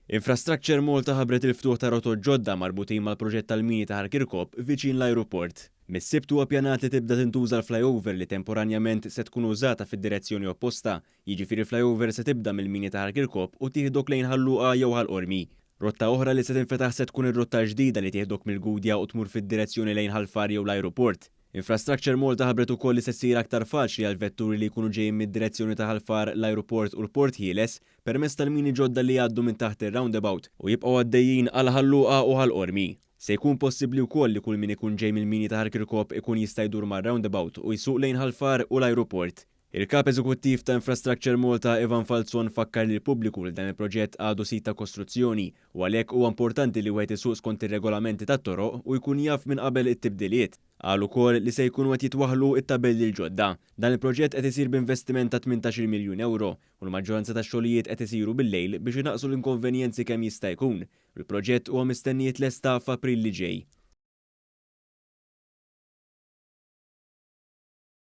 Infrastructure Malta ħabbret il-ftuħ ta' rotot ġodda marbutin mal-proġett tal-mini ta' Ħal Kirkop viċin l-ajruport. Mis-Sibt huwa ppjanat li tibda tintuża l-flyover li temporanjament se tkun użata fid-direzzjoni opposta, jiġifieri l-flyover se tibda mill-mini ta' Ħal Kirkop u tieħdok lejn Ħal Luqa jew Ħal Qormi. Rotta oħra li se tinfetaħ se tkun ir-rotta l-ġdida li tieħdok mill-Gudja u tmur fid-direzzjoni lejn Ħal Far jew l-ajruport. Infrastructure Malta ħabbret ukoll li se ssir aktar faċli għall-vetturi li jkunu ġejjin mid-direzzjoni ta' Ħal Far, l-ajruport u l-Port Ħieles permezz tal-mini ġodda li jgħaddu minn taħt ir-roundabout u jibqgħu għaddejjin għal Ħal Luqa u Ħal Qormi. Se jkun possibbli wkoll li kull min ikun ġej mill-mini ta' Ħal Kirkop ikun jista' jdur mar-roundabout u jsuq lejn Ħal Far u l-ajruport. Il-Kap Eżekuttiv ta' Infrastructure Malta Ivan Falzon fakkar lill-pubbliku li dan il-proġett għadu sit ta' kostruzzjoni u għalhekk huwa importanti li wieħed isuq skont ir-regolamenti tat-toroq u jkun jaf minn qabel it-tibdiliet. Qal ukoll li se jkunu qed jitwaħħlu t-tabelli l-ġodda. Dan il-proġett qed isir b'investiment ta' 18-il miljun ewro u l-maġġoranza tax-xogħlijiet qed isiru bil-lejl biex inaqqsu l-inkonvenjenzi kemm jista' jkun. Il-proġett huwa mistenni jitlesta f'April li ġej.